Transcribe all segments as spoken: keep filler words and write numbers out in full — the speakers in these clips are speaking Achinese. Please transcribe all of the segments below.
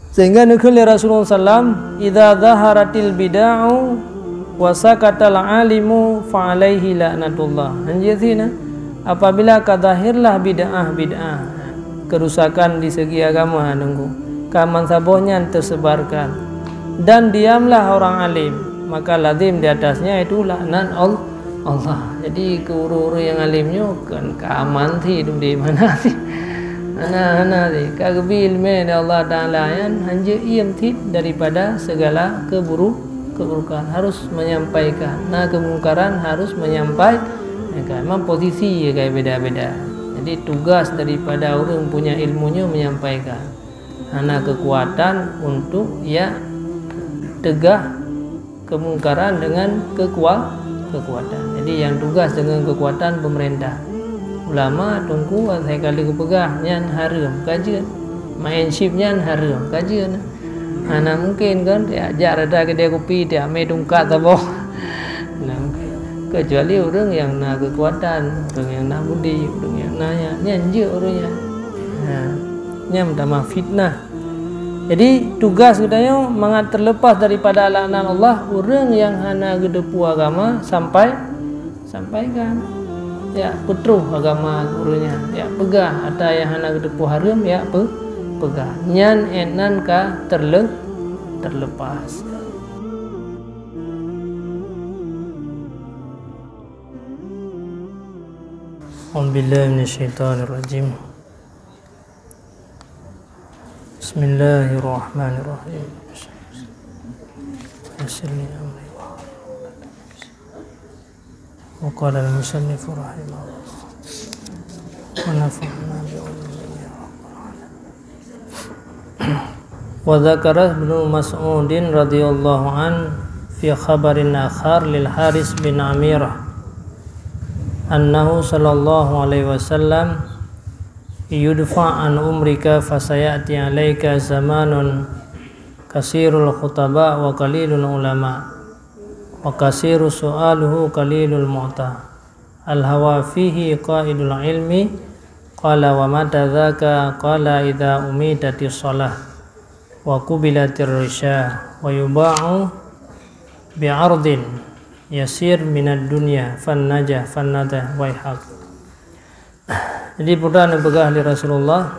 Sehingga neukheun lé Rasulullah sallam, "Idza zaharatil bid'u wa sakatal alimu fa alaihi laknatullah." Hanjeuet sina, apabila ka zahirlah bid'ah-bid'ah, kerusakan di segi agama nunggu, ka mansaboh nyan teusebarkan, dan diamlah orang alim, maka lazim di atasnya itu laknat Allah. Allah. Jadi, keu ureuëng-ureuëng nyang alim nyoe kan ka aman cit udeb, hana cit. Hana, hana cit. Ka geubi iéleumé lé Allah Taala nyan hanjeuet iem cit daripada segala keburu-, keburukan. Harus menyampaikan. Na keumungkaran harus menyampaikan. Memang posisi ka beda-beda. Jadi, tugas daripada ureuëng punya ilmu nyoe menyampaikan. Hana keukuatan untuk ya teugah keumungkaran dengan keukua-, keukuatan. Jadi, nyang tugas dengan keukuatan peumeurintah. Ulama, teungku, asai ka lheueh geupeugah nyan hareuem, ka jeuet. Main chip nyan hareuem, ka jeuet. Hana mungkin kan, jak, jak rata keudè kupi, jak mé tungkat saboh. Nah, kecuali ureuëng nyang na keukuatan, ureuëng nyang na budi, ureuëng nyang na nyan, nyan jeuet ureuëng nyan. Nah, nyan meutamah fitnah. Jadi, tugas geutanyoe mangat teuleupah daripada laknat Allah, ureuëng nyang hana geuteupeue agama sampai, sampaikan. Ya, peutroh agama ureuëng nyan. Ya, peugah ata nyang hana geuteupeue hareuem, ya, pe-, peugah. Nyan, eh, nan ka terle-, terlepas. أعوذ بالله من الشيطان الرجيم. بسم الله الرحمن الرحيم. يسر لي أمري. وقال المصنف رحمه الله، ونفعنا بعلومه يا رب العالمين. وذكر ابن مسعود رضي الله عنه في خبر آخر للحارث بن عميرة أنه صلى الله عليه وسلم يدفع عن عمرك فسيأتي عليك زمان كثير الخطباء وقليل العلماء وكثير سؤاله قليل المعطى. الهوى فيه قائد العلم. قال: ومتى ذاك؟ قال: إذا أميتت الصلاة وقبلت الرشاة ويباع بعرض يسير من الدنيا فالنجا فالنجا ويحك. Jadi, peue neupeugah lé Rasulullah,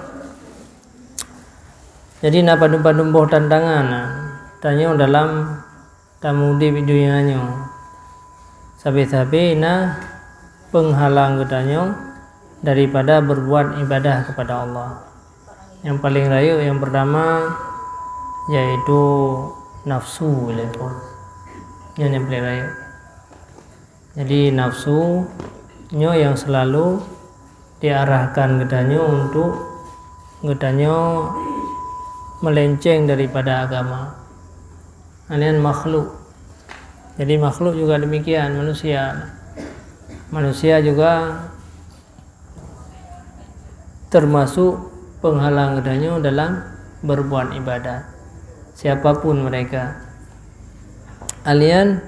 jadi na padum-padum boh tantangan tanyoe dalam tameudeb di donya nyoe. Sabe-sabe na peunghalang geutanyoe daripada berbuat ibadah kepada Allah. Nyang paleng rayeuk, nyang peurtama, yaitu nafsu, lé pun. Nyan nyang paleng rayeuk. Jadi, nafsu nyoe nyang seulalu diarahkan geutanyoe untuk geutanyoe meulenceng daripada agama. Nyan makhluk. Jadi, makhluk juga demikian, manusia. Manusia juga termasuk penghalang geutanyoe dalam berbuat ibadat. Siapapun mereka. Alian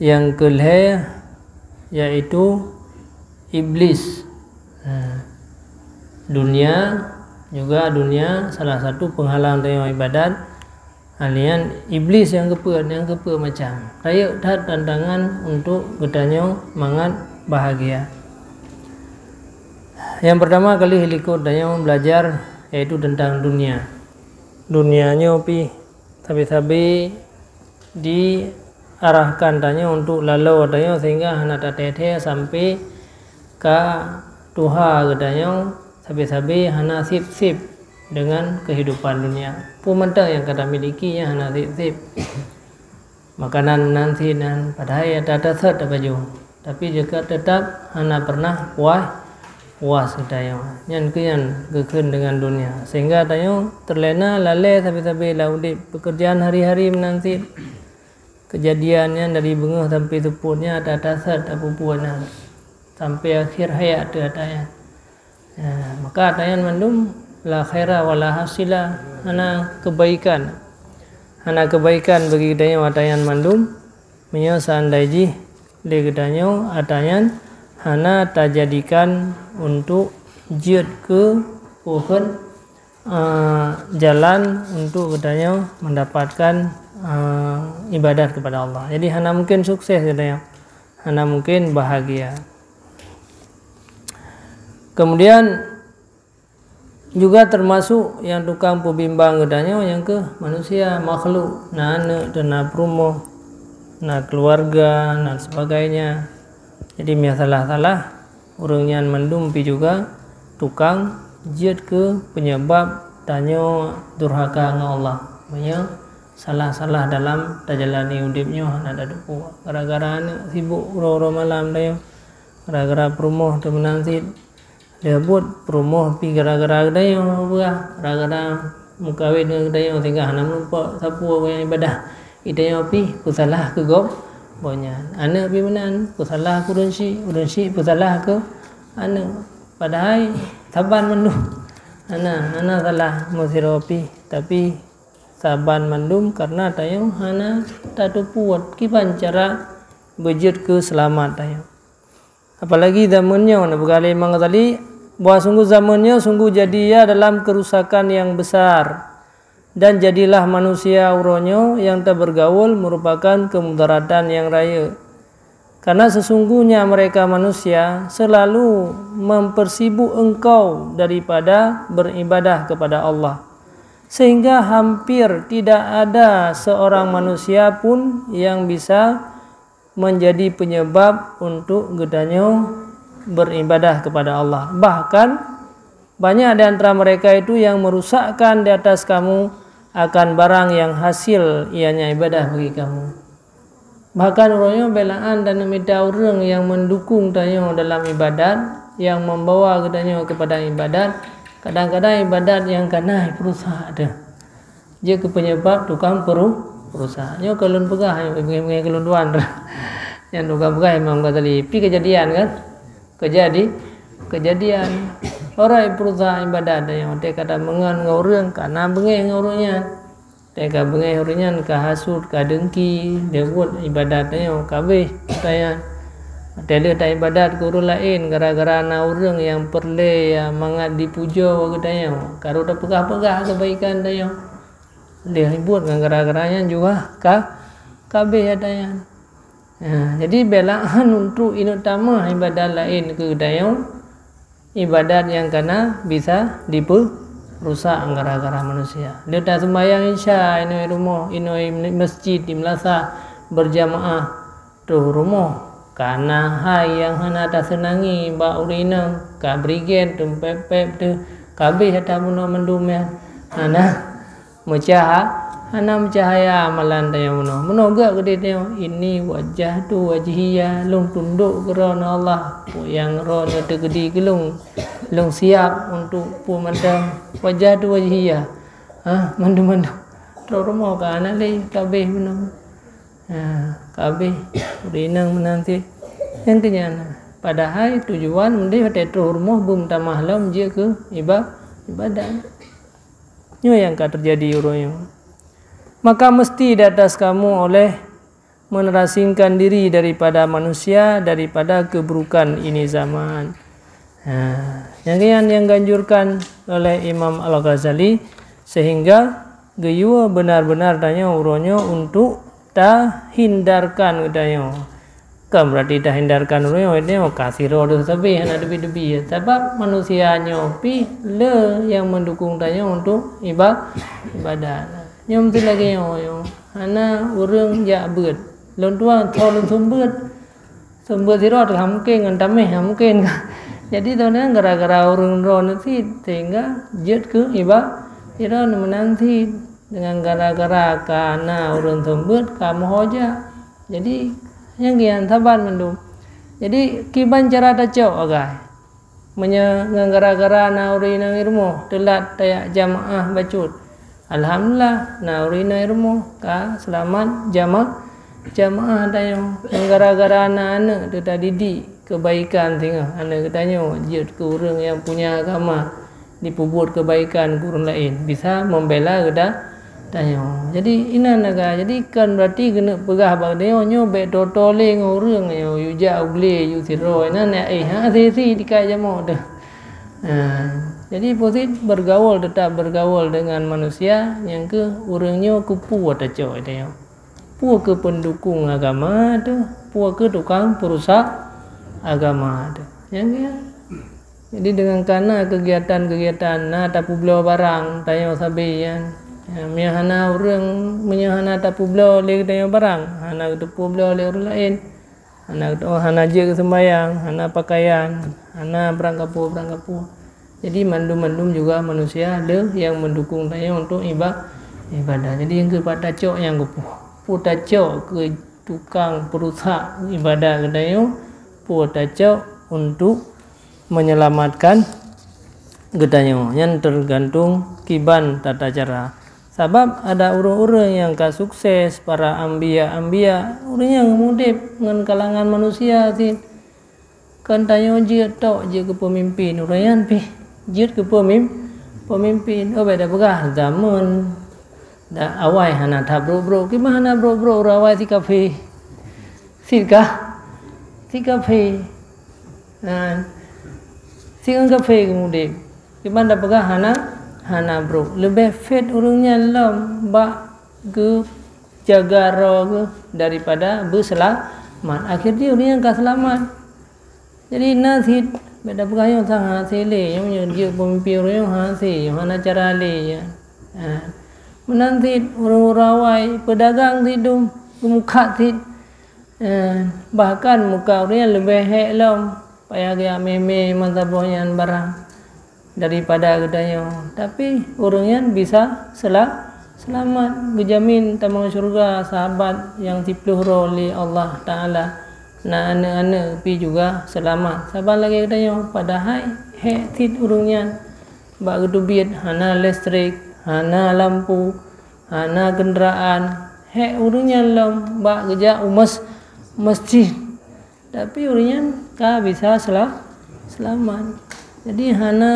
nyang keulhée, yaitu iblis. Nah, dunia juga, dunia salah satu penghalang tanyoe ibadat. Alian iblis nyang keupeuet, nyang keupeuet macam. Rayeuk that tantangan untuk geutanyoe mangat bahagia. Nyang peurtama kali likot tanyoe belajar, yaitu tentang dunia. Dunia nyoe pih sabe-sabe diarahkan tanyoe untuk laloe tanyoe sehingga hana tathée-thée sampai ka tuha geutanyoe sabe-sabe hana sép-sép dengan kehidupan dunia. Peue mantong nyang ka tamiliki nyan hana sép-sép. Makanan nan sinan, padahai ata-ata sot tapajoh, tapi juga tetap hana pernah puas, puas geutanyoe. Nyan keuh nyan geukheun dengan dunia, sehingga tanyoe terlena lalée sabe-sabe lam udeb, pekerjaan hari-hari meunan cit. Kejadian nyan dari beungoh sampai seupôt nyan ata-ata sot tapeubuet nyan, sampai akhir hayat teuh ata nyan. Nah, maka ata nyan mandum la khaira wa la hasila, hana kebaikan. Hana kebaikan bagi geutanyoe ata nyan mandum, meunyoe seandai jih lé geutanyoe ata nyan hana tajadikan untuk jeuet keu pohon eh, jalan untuk geutanyoe mendapatkan, eh, ibadat kepada Allah. Jadi hana mungkin sukses geutanyoe, hana mungkin bahagia. Kemudian juga termasuk yang tukang peubimbang geutanyoe nyang keuh manusia, makhluk, na aneuëk, na peurumoh, na keluarga, na sebagainya. Jadi meunyo salah-salah, ureuëng nyan mandum pi juga tukang jeuet keu penyebab tanyoe durhaka ngon Allah. Meunyo salah-salah dalam tajalani udeb nyoe hana tateupeue. Gara-gara aneuëk sibuk uroe-uroe malam tanyoe, gara-gara peurumoh teuh meunan cit. Lheueh buet peurumoh pi gara-gara geutanyoe, gara-gara meukawen ngon geutanyoe sehingga hana meureumpok sapeue nyang ibadah. Geutanyoe pi peusalah keu gob, gobnyan. Aneuëk pi meunan peusalah keu ureuëng syiek, ureuëng syiek peusalah keu aneuëk. Padahai saban mandum. Hana, hana salah meusidroe pi, tapi saban mandum karena tanyoe hana tateupeue kiban cara beujeuet keu seulamat tanyoe. Apalagi zaman nyoe, na peugah lé Imam Ghazali, bahwa sungguh zaman nyoe sungguh jadi ia dalam kerusakan yang besar. Dan jadilah manusia uroe nyoe yang tabergaul merupakan kemudaratan yang raya. Karena sesungguhnya mereka manusia selalu mempersibuk engkau daripada beribadah kepada Allah. Sehingga hampir tidak ada seorang manusia pun yang bisa menjadi penyebab untuk geutanyoe beribadah kepada Allah. Bahkan, banyak di antara mereka itu yang merusakkan di atas kamu akan barang yang hasil ianya ibadah bagi kamu. Bahkan uroe nyoe belaan dan mita ureuëng yang mendukung tanyoe dalam ibadat, yang membawa geutanyoe kepada ibadat, kadang-kadang ibadat yang kana peurusak teuh. Jeuet keu penyebab tukang peru-, peurusak. Nyoe ka lôn peugah, nyoe beungéh-beungéh keu lôn tuan. Nyang tukang peugah Imam Ghazali. Pi kejadian kan? Kejadi, kejadian. Orang peurusak ibadat nyoe. Teuka tameungon ngon ureuëng, kana beungéh ngon ureuëng nyan. Teuka beungéh ureuëng nyan, ka hasut, ka dengki, dia buet ibadat nyoe, ka abéh geutanyoe. Watée lheueh taibadat keu ureuëng laén, gara-gara na ureuëng nyang peureulée, nyang mangat dipujoe geutanyoe, ka rot tapeugah-peugah keubaikan tanyoe. Lheueh ibuet ngon gara-gara nyan juga ka, ka abéh ata nyan. Ha, jadi belaan untuk inong tamah ibadat laén keu tanyoe, ibadat nyang kana bisa dipeurusak gara-gara manusia. Lheueh taseumayang Isya inong i rumoh, inong i masjid, di meulasah, berjamaah, troh rumoh. Kana hai nyang hana taseunangi bak ureuëng inong, ka briget, teumpép-pép teuh, ka abéh ata bunoe mandum nyan. Hana meucaha, hana meucahaya amalan tanyoe bunoe. Bunoe gak keudeh tanyoe, "Inni wajjahtu wajhiya," lôn tundok keu Droeneueh Allah. Peue nyang Droeneueh teukeudi keu lôn, lôn siab untuk peue mantong. "Wajjahtu wajhiya." Ha, mandum-mandum. Troh rumoh ka hana lé, ka abéh bunoe. Ha, ka abéh. Ureuëng inong meunan cit. Nyang keu nyan. Padahai tujuan meudeh watée troh rumoh beumeutamah lom jeuet keu iba-, ibadat. Nyoe nyang ka teujadi uroe nyoe. Maka mesti di atas kamu oleh menerasingkan diri daripada manusia, daripada keburukan ini zaman. Ha, nyang nyan nyang ganjurkan oleh Imam Al-Ghazali, sehingga geuyue benar-benar tanyoe uroe nyoe untuk tahindarkan geutanyoe. Kan berarti tahindarkan uroe nyoe, nyoe ka sidroe deuh sabe hana teubi-teubi. Sabab manusia nyoe pih le nyang mendukung tanyoe untuk iba-, ibadat. Nyoe meusti lagée nyoe, nyoe. Hana ureuëng jak beuet. Lôn tuan tho lôn seumeubeuet. Seumeubeuet sidroe teuh mungken ngon tameh mungken. Jadi, toh nyan gara-gara ureuëng droeneueh cit, sehingga jeuet keu iba-, sidroe meunan cit. Dengan gara-gara ka na ureuëng seumeubeuet, ka meuho jak. Jadi, nyang gian saban mandum. Jadi, kiban cara tacok agai. Meunyoe ngon gara-gara na ureuëng inong i rumoh teulat tajak jamaah bacut, alhamdulillah, na ureuëng inong i rumoh ka seulamat jama-, jamaah tanyoe. Ngon gara-gara na aneuëk teuh tadidik keubaikan singoh, aneuëk geutanyoe jeuet keu ureuëng nyang punya agama, jipeubuet keubaikan keu ureuëng laén, bisa membela geuta-, tanyoe. Jadi, inan naga. Jadi, kon berarti keuneuk peugah bak tanyoe, nyoe bék toe-toe lé ngon ureuëng nyoe, yue jak u glé, yue sidroe. Inan, eh, hase-hase dikai jamok teuh. Ha, Jadi, peue cit bergaul, tetap bergaul dengan manusia, nyang keuh ureuëng nyoe keupeue tacok tanyoe. Peue keuh pendukung agama teuh, peue keuh tukang perusak agama teuh. Nyang keuh. Jadi, dengan kana kegiatan-kegiatan na tapeubloe barang tanyoe sabe nyan. Ya, meunyoe hana ureuëng, meunyoe hana tapeubloe lé tanyoe barang, hana tapeubloe lé ureuëng laén, hana, oh, hana jeuet keu seumbahyang, hana pakaian, hana barang kapue-barang kapue. Jadi, mandum-mandum juga manusia le nyang mendukung tanyoe untuk iba-, ibadah. Jadi, nyang keuh pat tacok nyang keupeue. Peue tacok keu tukang perusak ibadah geutanyoe, peue tacok untuk menyelamatkan geutanyoe. Nyan tergantung kiban tata cara. Sabab ada ureuëng-ureuëng nyang ka sukses, para anbiya-anbiya, ureuëng nyang udeb ngon kalangan manusia cit. Kon tanyoe jeuet tok jeuet keu peumimpin, ureuëng nyan pih jeuet keu peumim-, peumimpin. Oh, beda peugah zaman da awai hana that brok-brok. Kiban hana brok-brok, ureuëng awai si kafé. Cit ka? Si kafé. Ha. Si ngon kafé keumudeb. Kiban tapeugah hana, hana brok. Leubeh fit ureuëng nyan lom bak geujaga droe geuh daripada beuselamat. Akhé jih ureuëng nyan ka seulamat. Jadi, na cit, beda peugah nyoe sang hase lé, nyoe meunyoe jeuet peumimpin ureuëng nyoe hase, nyoe hana cara lé, ya. Ha. Meunan cit, ureuëng-ureuëng awai, peudagang cit dum, geumukhat cit. Eh, bahkan muka ureuëng nyan leubeh hék lom, payah geujak mé-mé meusaboh nyan barang daripada geutanyoe. Tapi, ureuëng nyan bisa sela-, seulamat, geujamin tamong syeuruga sahabat nyang siploh droe lé Allah Taala. Na aneuëk-aneuëk pih juga seulamat. Saban lagée geutanyoe, padahai hék cit ureuëng nyan. Bak geuteubiet hana listrik, hana lampu, hana keundaraan, hék ureuëng nyan lom bak geujak u mes-, mesjid. Tapi ureuëng nyan ka bisa sela-, seulamat. Jadi, hana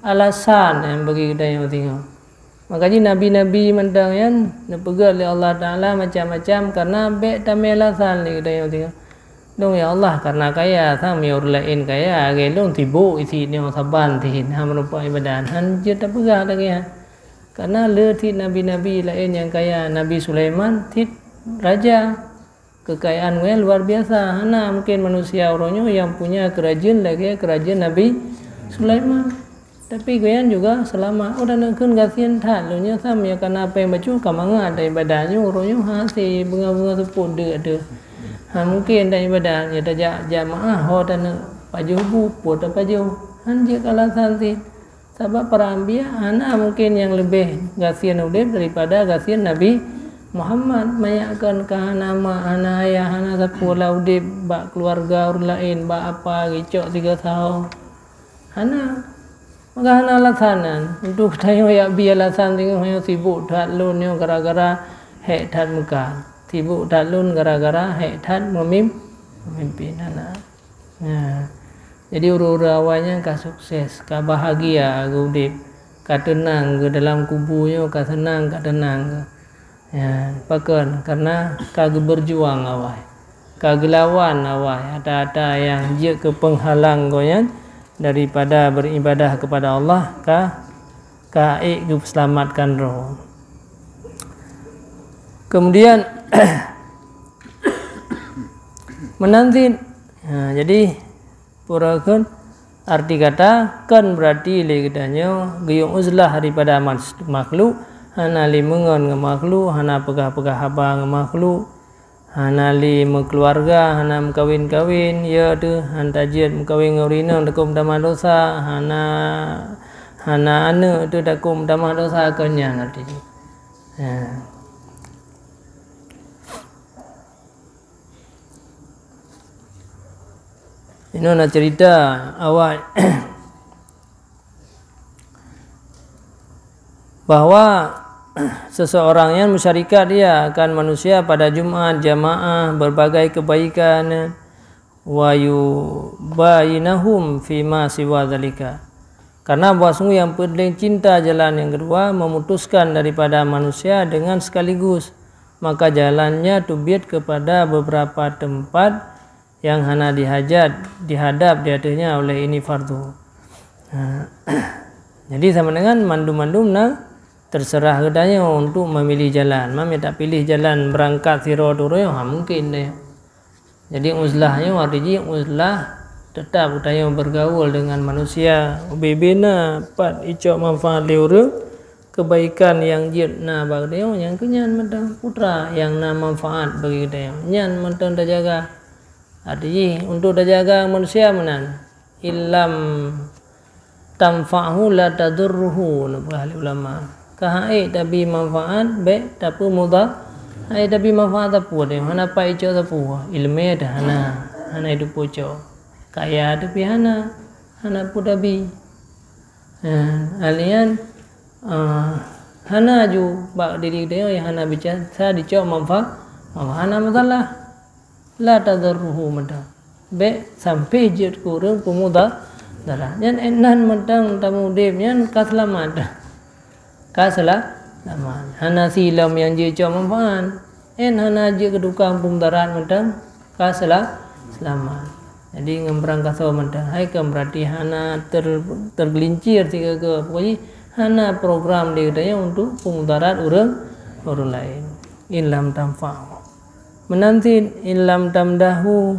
alasan nyang bagi geutanyoe singoh. Maka jih nabi-nabi mantong nyan neupeugét lé Allah Taala macam-macam, karena bék tamé alasan lé geutanyoe singoh. Lôn, ya Allah, karena kaya, sang meunyoe ureuëng laén kaya, lagée lôn sibok isi nyoe saban cit, hana meurumpok ibadat, hana jeuet tapeugah lagée nyan. Karena le cit nabi-nabi laén nyang kaya, Nabi Sulaiman cit raja. Kekayaan geuh luar biasa, hana mungkin manusia uroe nyoe nyang punya keurajeuen lagée keurajeuen Nabi Sulaiman. Tapi gobnyan juga seulamat. Oh, dan kheun gasien that, lôn nyoe sam nyang kana péng bacut ka mangat daripada nyoe, uroe nyoe hase beungoh-beungoh seupôt deuk teuh. Ha, mungkin daripada nyoe tajak jamaah ho taneuk pajoh bu, po tapajoh. Han jeuet alasan cit. Sabab para anbiya hana mungkin nyang leubeh gasien udeb daripada gasien Nabi Muhammad. Manyak kon ka hana mak, hana ayah, hana sapeue lah udeb bak keuluwarga ureuëng laén, bak apa geucok sigoe saho. Hana. Maka hana alasan nyan. Untuk tanyoe yak bi alasan singoh nyoe sibok that lôn nyoe gara-gara hék that meukat. Sibok that lôn gara-gara hék that meumim-, meumimpin, hana. Nah, jadi ureuëng-ureuëng awai nyan ka sukses, ka bahagia geuh udeb, ka teunang geuh dalam kubu nyoe, ka seunang, ka teunang geuh. Ya, pakon? Karena ka geubeurjuang awai, ka geulawan awai ata-ata nyang jeuet keu peunghalang gobnyan daripada beuribadah keupada Allah, ka, ka ék geuseulamatkan droe. Kemudian, meunan cit, ha, jadi, peue kheun arti kata kon beurati lé geutanyoe geuyue uzlah daripada mas-, makhluk, hana lé meungon ngon makhluk, hana peugah-peugah haba ngon makhluk, hana lé meukeuluwarga, hana meukawen-kawen, ya teuh, han tajeuet meukawen ngon ureuëng inong takot meutamah dosa, hana, hana aneuëk teuh takot meutamah dosa, kon nyan arti jih. Ha. Inoe na cerita awai bahwa seseorang yang musyarikat dia akan manusia pada Jumat, jamaah, berbagai kebaikan, wa yubayinahum fima siwa dzalika. Karena bahwa sungguh yang paling cinta jalan yang kedua memutuskan daripada manusia dengan sekaligus, maka jalannya teubiet kepada beberapa tempat yang hana dihajat dihadap di atasnya oleh ini fardu. Ha. Jadi sama dengan mandum-mandum na terserah geutanyoe untuk memilih jalan. Meunyoe tapiléh jalan beurangkat sidroe turun, ha, mungkin deh. Jadi uzlah nyoe arti jih uzlah tetap geutanyoe bergaul dengan manusia. Ubé-bé na pat icok manfaat lé ureuëng, kebaikan nyang jeuet na bak geutanyoe, nyang keu nyan mantong putra nyang na manfaat bagi geutanyoe. Nyan mantong tajaga. Arti jih untuk tajaga manusia meunan. Illam tanfa'hu la tadurruhu, neupeugah lé ulama. Ka han ék tabi manfaat, bék tapeumuda-, han ék tabi manfaat sapeue deh, hana pai icok sapeue. Ileumé teuh hana, hana itupeue cok. Kaya teuh pih hana, hana peue tabi. Eh, alian, eh, hana ju bak diri geutanyoe nyang hana biasa dicok manfa-, manfaat, hana masalah. La tadurruhu mantong. Bék sampai jeuet keu ureuëng peumuda-, darat. Nyan ék nan mantong tameudeb nyan ka seulamat. Ka seula-, seulamat. Hana silom nyang jeuet cok manfaat. Ék hana jeuet keu tukang peumudarat mantong ka seula-, seulamat. Jadi ngon beurangkasoe mantong. Hai kan berarti hana ter-, tergelincir sigoe-goe. Pokoknya hana program di geutanyoe untuk peumudarat ureuëng, ureuëng laén. Illam tanfa'hu. Meunan cit, illam tamdahu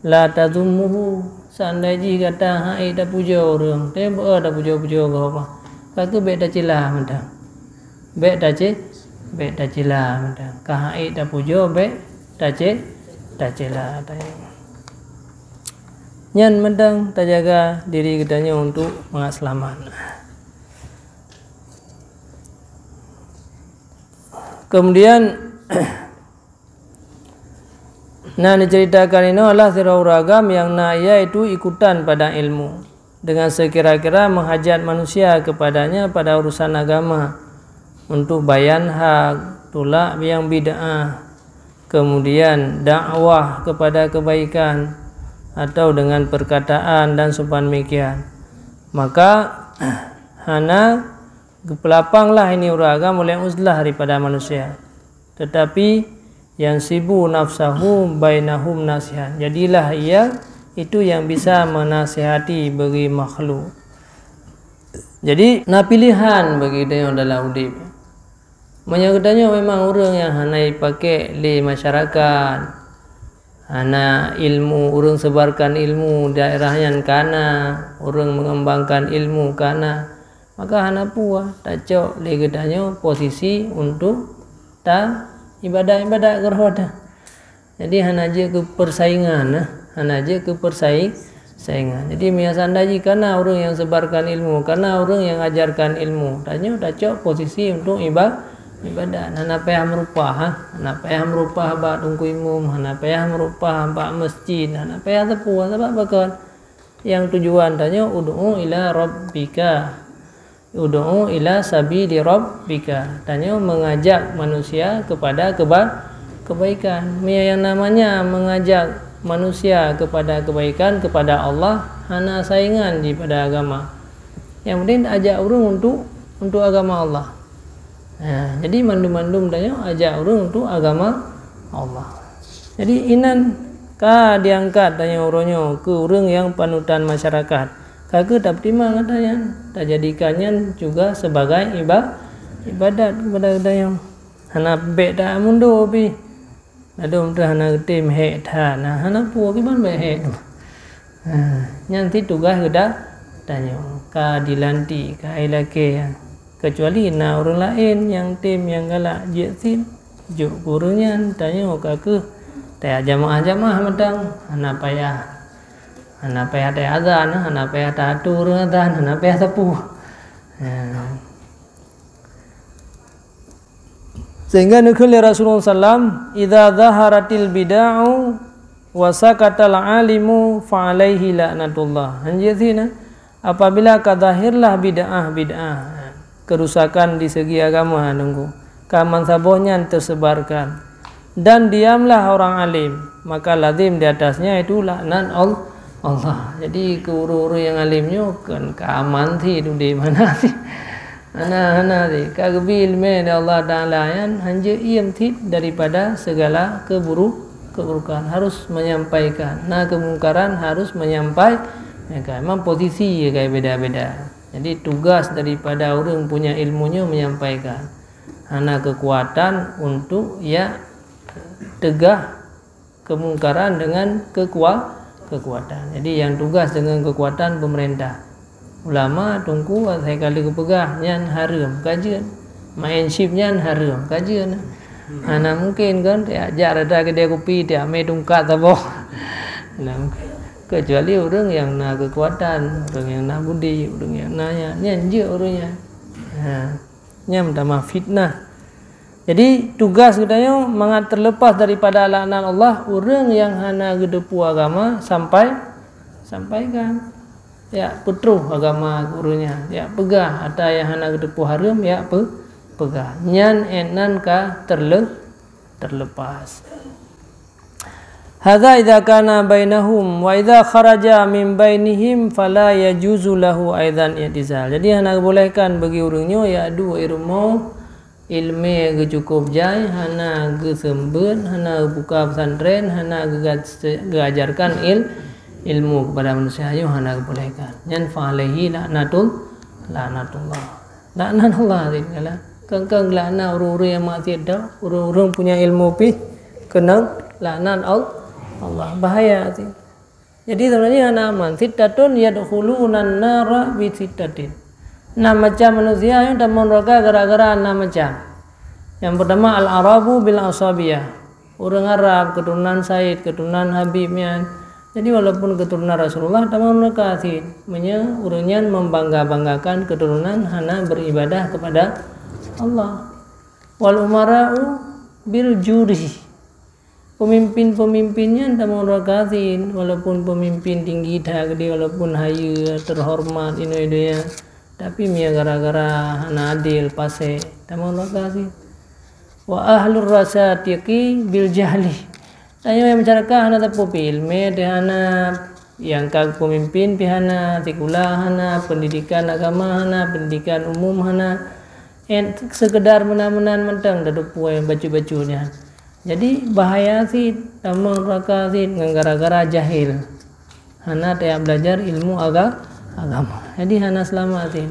la tazummuhu, seandai jih gata han ék tapujoe ureuëng, teupeue tapujoe-pujoe gob, ka keuh bék tacila mantong. Bék taci-, bék tacila mantong. Ka han ék tapujoe bék taci-, tacila. Nyan mantong tajaga diri geutanyoe untuk mangat seulamat. Kemudian, na diceritakan inoe adalah sidroe ureuëng agam nyang na yaitu ikutan pada ilmu. Dengan sekira-kira menghajat manusia kepadanya pada urusan agama, untuk bayan hak, tulak nyang bid'ah, kemudian dakwah kepada kebaikan, atau dengan perkataan dan seumpama demikian. Maka, hana geupeulapanglah ini ureuëng agam oleh uzlah daripada manusia. Tetapi, yansibu nafsahu bainahum nasihan. Jadilah ia itu yang bisa menasihati bagi makhluk. Jadi, na pilihan bagi geutanyoe dalam udeb. Meunyoe geutanyoe memang ureuëng nyang hana jipakék lé masyarakat, hana ilmu, ureuëng sebarkan ilmu daerah nyan kana, ureuëng mengembangkan ilmu kana, maka hana peue tacok lé geutanyoe posisi untuk ta ibadat-ibadat keudroe teuh. Jadi hana jeuet keu persaingan, nah. Hana jeuet keu persai-, saingan. Jadi meunyoe seandai jih kana ureuëng nyang sebarkan ilmu, kana ureuëng nyang ajarkan ilmu, tanyoe tacok posisi untuk iba-, ibadat. Hana payah meurupah, ha. Hana payah meurupah bak teungku imum, hana payah meurupah bak masjid, hana payah sapeue, sabab pakon? Nyang tujuan tanyoe ud'u ila rabbika. Ud'u ila sabili rabbika. Tanyoe mengajak manusia kepada keba-, kebaikan. Meunyoe nyang namanya mengajak manusia kepada kebaikan, kepada Allah, hana saingan jih pada agama. Nyang penting ajak ureuëng untuk, untuk agama Allah. Ha, jadi mandum-mandum tanyoe ajak ureuëng untuk agama Allah. Jadi inan ka diangkat tanyoe uroe nyoe keu ureuëng nyang panutan masyarakat. Ka keuh tapeutimang ata nyan, tajadikan nyan juga sebagai iba-, ibadat kepada geutanyoe. Hana bék tamundur pih. Ladôm teuh hana geutem hék that, nah, hana peue kiban bék hék. Ha, nyan cit tugaih geuda-, tanyoe ka dilantik, ka ilakée. Keucuali na ureuëng laén nyang tem nyang galak jeuet cit, jok keu ureuëng nyan, tanyoe ka keuh tajak jamaah-jamaah mantong, hana payah, hana payah tajak azan, hana payah taatu ureuëng azan, hana payah sapeue. Ha. Sehingga neukheun lé Rasulullah sallam, "Idza zaharatil bid'u wa sakatal alimu fa alaihi laknatullah." Hanjeuet sinan, apabila ka zahirlah bid'ah-bid'ah, kerusakan di segi agama nunggu, ka mansaboh nyan teusebarkan, dan diamlah orang alim, maka lazim di atasnya itu laknat Al-, Allah. Jadi, keu ureuëng-ureuëng nyang alim nyoe kan ka aman cit udeb, hana cit. Hana, hana cit. Ka geubi ileumé lé Allah Taala nyan hanjeuet iem cit daripada segala keburu-, keburukan. Harus menyampaikan. Na keumungkaran harus menyampai-, Ya kan? Memang posisi ya kan beda-beda. Jadi tugas daripada ureuëng punya ilmu nyoe menyampaikan. Hana kekuatan untuk ya tegah kemungkaran dengan kekua-, kekuatan. Jadi yang tugas dengan kekuatan pemerintah. Ulama, teungku, saya kali geupeugah nyan hareuem, ka jeuet. Main chip nyan hareuem, ka jeuet. Hana mungkin kan, tiak jak rata kedai kopi, tiak mé tungkat saboh. Hana mungkin. Kecuali ureuëng yang na kekuatan, ureuëng yang na budi, ureuëng yang na nyan, nyan jeuet ureuëng nyan. Ha, nyan meutamah fitnah. Jadi tugas geutanyoe mangat terlepas daripada laknat Allah, ureuëng yang hana geuteupeue agama sampai sampaikan. Ya, peutroh agama ureuëng nyan. Ya, peugah ata yang hana geuteupeue hareuem, ya, pe-, peugah. Nyan ék nan ka terle-, terlepas. Hadza idza kana bainahum, wa idza kharaja min bainihim fala yajuzu lahu aidan i'tizal. Jadi hana geubolehkan bagi ureuëng nyoe ya adu rumoh ilmu geucukôp jai, hana geuseumbeuet, hana geubuka pesantren, hana geuga-, geuajarkan il-, ilmu kepada manusia, nyoe hana geubolehkan. Nyan fa alaihi laknatul-, laknatullah. Laknat Allah tadi kala. Kengkeng laknat ureuëng-ureuëng yang maksiat dah, ureuëng-ureuëng punya ilmu pih keunong laknat Al-, Allah. Bahaya tadi. Jadi sebenarnya hana aman. Sittatun yadkhulunan nara bi sittatin. Enam macam manusia yang tamong neraka gara-gara enam macam. Yang pertama al-arabu bil asabiyah. Ureuëng Arab, keturunan Said, keturunan Habib nyan. Jadi walaupun keturunan Rasulullah tamong neraka cit, meunyoe ureuëng nyan membangga-banggakan keturunan hana beribadah kepada Allah. Wal umara'u bil juri. Pemimpin-pemimpin nyan tamong neraka cit, walaupun pemimpin tinggi that geude, walaupun hayeue, terhormat inoe donya, tapi meunyoe gara-gara hana adil, fasek, tamong neraka cit. Wa ahlur rasatiqi bil jahli. Tanyoe masyarakat hana teupeu pih ilmu, teuh hana, nyang ka pemimpin pih hana, sikula hana, pendidikan agama hana, pendidikan umum hana. Eh, sekedar meunan-meunan mantong tateupeu bacut-bacut nyan. Jadi bahaya cit, tamong neraka cit ngon gara-gara jahil. Hana tajak belajar ilmu aga-, agama. Jadi hana selamat cit.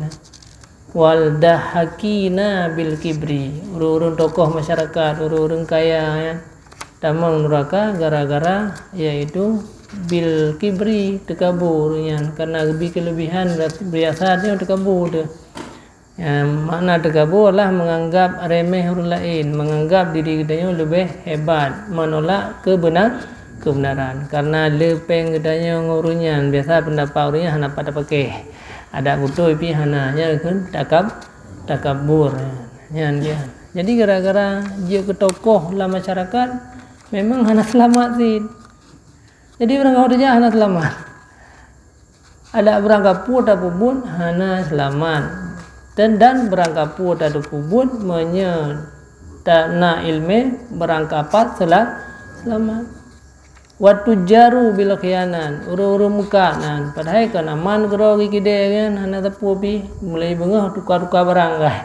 Wal dahakina bil kibri. Ureuëng-ureuëng tokoh masyarakat, ureuëng-ureuëng kaya, ya. Tamong neraka gara-gara yaitu bil kibri, teukabô ureuëng nyan. Karena geubri keulebihan, biasa dia teukabô tu. Ya, makna teukabô adalah menganggap remeh ureuëng laén, menganggap diri geutanyoe leubeh hebat, menolak keubeunar-, keubeunaran. Karena le péng geutanyoe ngon ureuëng nyan, biasa pendapat ureuëng nyan hana pat tapaké. Adak beutôi pih hana, nyan kheun takab-, takabur. Nyan dia. Jadi gara-gara jeuet keu tokoh lam masyarakat, memang hana seulamat cit. Jadi barangkapeue teuh hana seulamat. Adak barangkapeue tapeubuet hana seulamat. Dan, dan barangkapeue tateupeue buet meunyoe ta-, na iéleumé barangkapat seula-, seulamat. Wa tujaru bil khianat, ureuëng-ureuëng meukat nan. Padahai kon aman keudroe geuh kidée nyan hana sapeue pih, mulai beungoh tuka-tuka barang gah.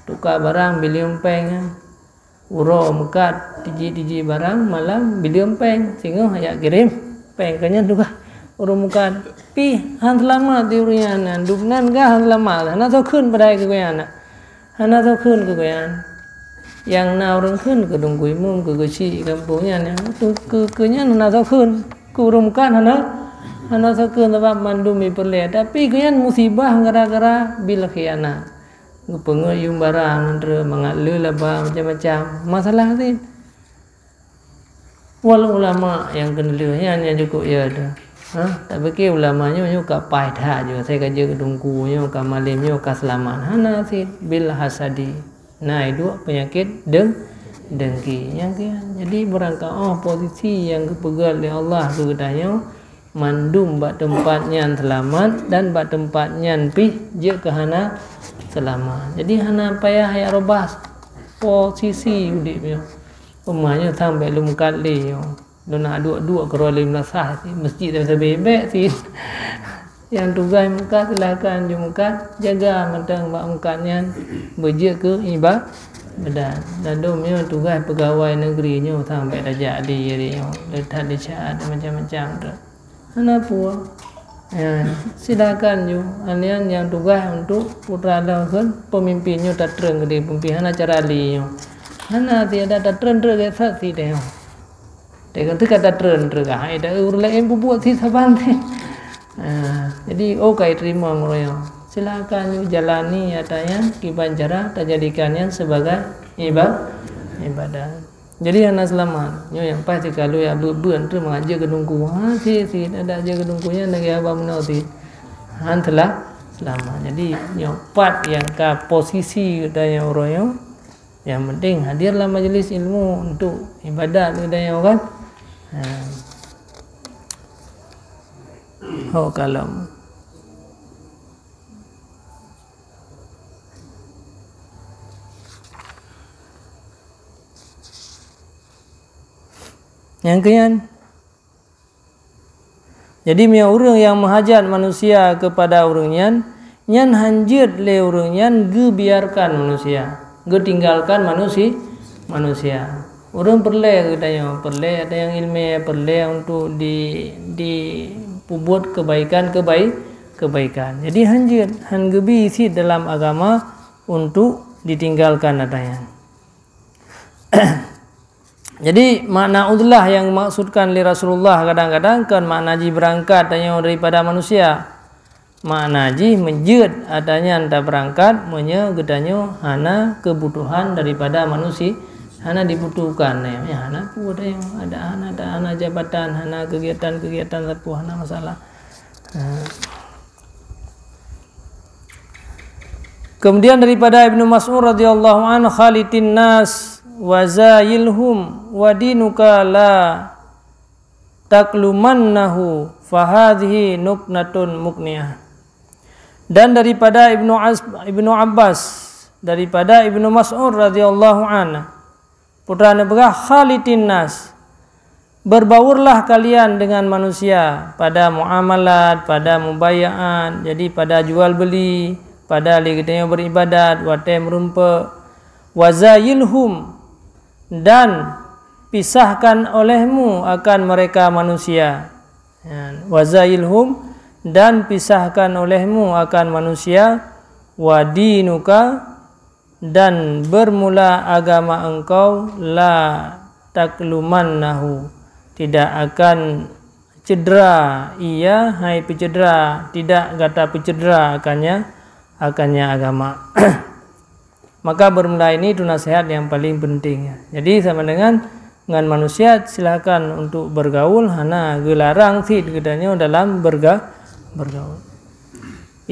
Tuka barang biliyeue péng nyan. Uroe meukat tiji-tiji barang, malam biliyeue péng, singoh jak kirém péng. Kon nyan tugaih ureuëng meukat. Pih hán seulamat di ureuëng nyan, dum nan gah hán seulamat, hana soe kheun padahai keu gobnyan. Hana soe kheun keu gobnyan. Nyang na ureuëng kheun keu teungku imum, keu geuchik gampông nyan, nyang tu keu, keu nyan hana soe kheun. Keu ureuëng meukat hana, hana soe kheun sabab mandum jipeureulée. Tapi gobnyan musibah gara-gara bil khianat. Geupeungeut yuem barang, mangat le laba macam-macam. Masalah cit. Wal ulama nyang keuneulheueh nyan nyang jukuk ya tu. Ha, tapike ulama nyoe, nyoe ka paih that jih, asai ka jeuet keu teungku nyoe, ka malem nyoe ka seulamat. Hana cit bil hasadi. Na iduek peunyakét deng-, dengki. Nyang keu, jadi barangkapeue posisi nyang geupeugét lé Allah keu geutanyoe, mandum bak teumpat nyan seulamat dan bak teumpat nyan pih jeuet keu hana seulamat. Jadi hana payah jak reubah posisi udeb nyoe. Umpama nyoe sang bék lôn meukat lé nyoe. Lôn na duek-duek keudroe lé meunasah, masjid dan sabé bék cit. Nyang tugaih meukat, silakan jeuet meukat, jaga mantong bak meukat nyan beujeuet keu iba-, ibadat. Ladôm nyoe tugaih peugawai negeri nyoe sang bék tajak di, di nyoe, le that di syaat macam-macam tu. Hana peue. Ya, silakan ju. Nyan nyang tugaih untuk putra lôn kheun peumimpin nyoe tatreun keudeh peumimpin hana cara lé nyoe. Hana tiada tatreun treuk gét that si teuh. Teuka teuka tatreun treuk ah, hai dah ureueng laén bubuet si saban teuh. Ah, jadi oh kai teurimong uroe nyoe. Silakan ju jalani ata nyan kiban cara tajadikan nyan sebagai iba-, ibadah. Jadi hana seulamat. Nyoe nyang paih teuka lôn jak beuet-beuet treuk mangat jeuet keu teungku. Ha, si, si, adak jeuet keu teungku nyan lagèe haba meunoe si. Han teulah seulamat. Jadi nyoe pat nyang ka posisi geutanyoe uroe nyoe. Yang penting hadir lam majlis ilmu untuk ibadat geutanyoe kan. Ha. Ho kalam. Nyang keu nyan. Jadi meunyoe ureueng nyang meuhajat manusia keupada ureueng nyan, nyan han jeuet lé ureueng nyan geubiarkan manusia, geutinggalkan manusi-, manusia. Ureueng peureulèe geutanyoe, peureulèe ata nyang ileumèe, peureulèe untuk di, dipeubuet keubaikan-keubai-, keubaikan. Jadi han jeuet, han geubi cit dalam agama untuk ditinggalkan ata nyan. Jadi makna uzlah nyang dimaksudkan lé Rasulullah kadang-kadang kon makna jih beurangkat tanyoe daripada manusia. Makna jih meujeuet ata nyan tabeurangkat meunyoe geutanyoe hana keubutuhan daripada manusi-, hana dibutuhkan, ya, hana peue tanyoe, ada hana, ada hana jabatan, hana keugiatan-keugiatan sapeue, hana masalah. Ha. Kemudian daripada Ibnu Mas'ud radhiyallahu anhu, "Khalitin nas wa zayilhum wa dinuka la taklumannahu, fahadhihi nuknatun mukniah." Dan daripada Ibnu As-, Ibnu Abbas, daripada Ibnu Mas'ud radhiyallahu anhu, Putra neupeugah, "Khalitin nas, berbaurlah kalian dengan manusia pada muamalat, pada mubayaat, jadi pada jual beli, pada lé geutanyoe beribadat, watèe meurumpok. Wazayilhum, dan pisahkan olehmu akan mereka manusia." Ya, wazayilhum, dan pisahkan olehmu akan manusia, wa dinuka, dan bermula agama engkau, la taklumannahu, tidak akan cedera ia, hai peucedera, tidak gata peucedera akannya, akannya agama. Maka bermula ini itu nasihat yang paling penting, ya. Jadi sama dengan ngon manusia silakan untuk bergaul, hana geularang cit geutanyoe dalam berga-, bergaul.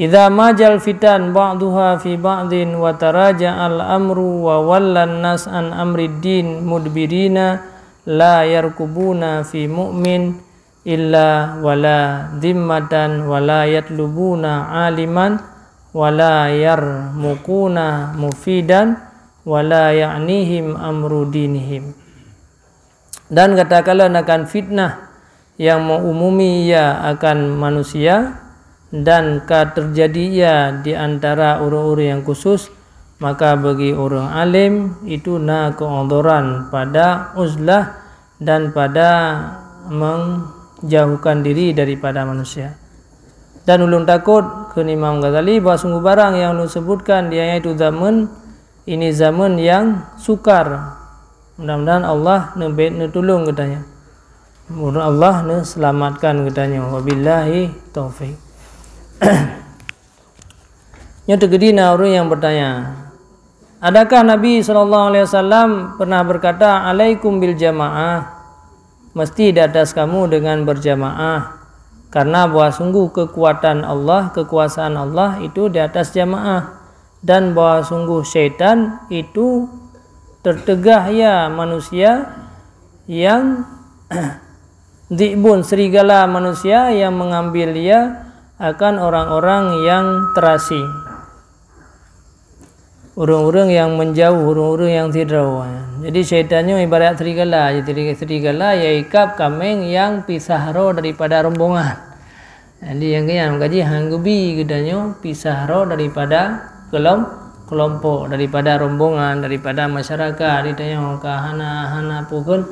Idza majal fitan ba'duha fi ba'din wa taraja'al amru wa wallan nas an amriddin mudbirina la yarkubuna fi mu'min illa wala dhimmatan wa la yatlubuna aliman wa la yarmukuna mufidan wa la ya'nihim amru dinihim. Dan gata kalon akan fitnah yang meuumumi ia akan manusia, dan ka teujadi ia di antara ureuëng-ureuëng nyang khusus, maka bagi ureuëng além itu na keuudhoran pada uzlah dan pada menjauhkan diri daripada manusia. Dan ulôn takot, kheun Imam Ghazali, bahwa sungguh barang nyang ulôn sebutkan, yaitu zaman ini zaman nyang sukar. Mudah-mudahan Allah neubet neutulông geutanyoe. Mudah Allah neuseulamatkan geutanyoe. Wabillahi taufik. Nyoe teukeudi na ureuëng nyang bertanya, adakah Nabi sallallahu alaihi wasallam pernah berkata, "Alaikum bil jamaah"? Mesti di atas kamu dengan berjamaah, karena bahwa sungguh kekuatan Allah, kekuasaan Allah itu di atas jamaah, dan bahwa sungguh syaitan itu tertegah ia manusia yang dhi'bun, serigala manusia yang mengambil ia akan orang-orang yang terasing. Ureuëng-ureuëng nyang meujauh, ureuëng-ureuëng nyang sidroe. Jadi syaitan nyoe ibarat serigala, jadi serigala nyang ikab kaméng nyang pisah droe daripada rombongan. Jadi nyang keu nyan meukaji han geubi geutanyoe pisah droe daripada keulom-, keulompok, daripada rombongan, daripada masyarakat. Geutanyoe ka hana, hana peue kheun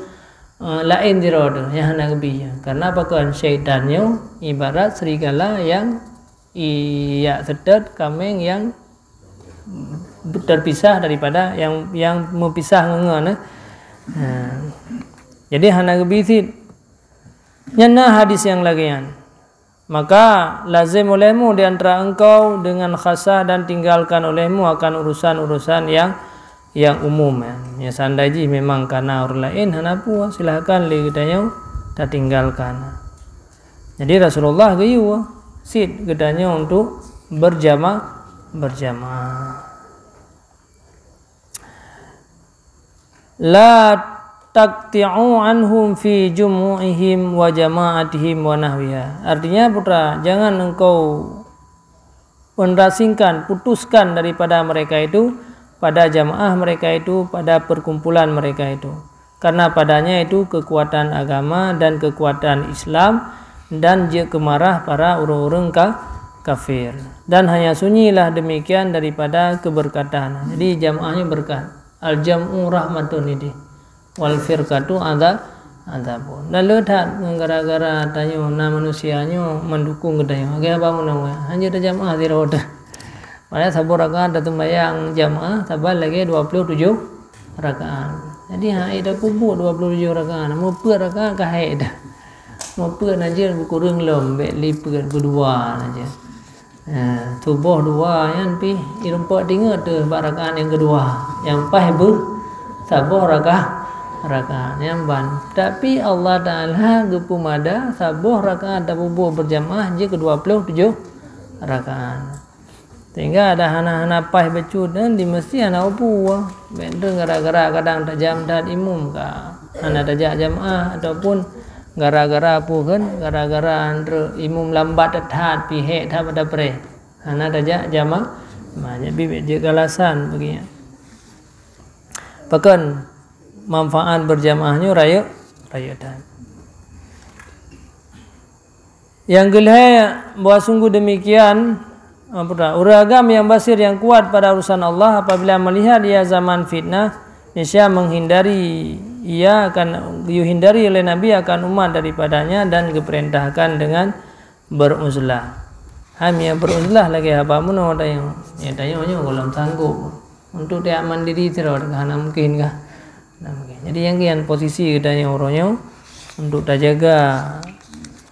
eh, laén sidroe teuh nyang hana geubi. Karena pakon, syaitan nyoe ibarat serigala nyang ijak seutôt kaméng nyang terpisah daripada nyang, nyang meupisah ngon, ngon, eh. Ha. Jadi hana geubi cit. Nyan na hadis nyang lagée nyan. Maka lazem olehmu di antara engkau dengan khasah dan tinggalkan olehmu akan urusan-urusan nyang, nyang umum, ya. Ya, seandai jih memang kana ureuëng laén hana peue, silahkan lé geutanyoe tatinggalkan. Jadi Rasulullah geuyue cit geutanyoe untuk berjama-, berjamaah. La taqti'u anhum fi jumu'ihim wa jama'atihim wa nahwiha. Artinya, putra, jangan engkau mengasingkan, putuskan daripada mereka itu, pada jamaah mereka itu, pada perkumpulan mereka itu. Karena padanya itu kekuatan agama dan kekuatan Islam, dan jeuet keu marah para ureuëng-ureuëng ka-, kafir. Dan hanya sunyilah demikian daripada keberkatan. Jadi, jamaah nyoe berkat. Al-jam'u rahmatun nidih. Wal firqatu adza-, adzabun. Dan le that ngon gara-gara tanyoe na manusia nyoe mendukung geutanyoe. Lagée haba meunan, hana tajamaah sidroe teuh. Padahai saboh rakaat taseumbahyang jamaah saban lagée dua puluh tujoh rakaat. Jadi, hai, tapubuet dua puluh tujoh rakaat, meupeuet rakaat ka hék dah. Meupeuet na jeuet beukureueng lom, bék lipeuet beudua na jeuet. Ha, tuboh dua nyan pih, irumpok tingeut teuh bak rakaat nyang keudua. Nyang paih beuh saboh raka-, rakaat nyan ban. Tapi Allah Taala geupeumada saboh rakaat tapubuet berjamaah jeuet keu dua puluh tujoh rakaat. Sehingga ada hana-hana paih bacut nyan di meuseujid hana upu. Bék deuh gara-gara kadang tajam that imum ka hana tajak jamaah, ataupun gara-gara peue kheun, gara-gara antre imum lambat that-that, pih hék that bak tapreh. Hana tajak jama-, ma, jadi bék jeuet keu alasan bagi nyan. Pakon manfaat berjamaah nyoe rayeuk, rayeuk that. Nyang keulhée, bahwa sungguh demikian, apa dah, ureuëng agam nyang basir nyang kuat pada urusan Allah apabila melihat ia zaman fitnah, niscaya menghindari ia akan, dihindari oleh Nabi akan umat daripadanya dan geuperintahkan dengan beruzlah. Hai, meunyoe beruzlah lagée haba meunoe tanyoe. Ya, tanyoe nyoe gohlom sanggob. Untuk tajak mandiri sidroe ka hana mungken kah? Hana mungken. Jadi, nyang nyan posisi geutanyoe uroe nyoe untuk tajaga,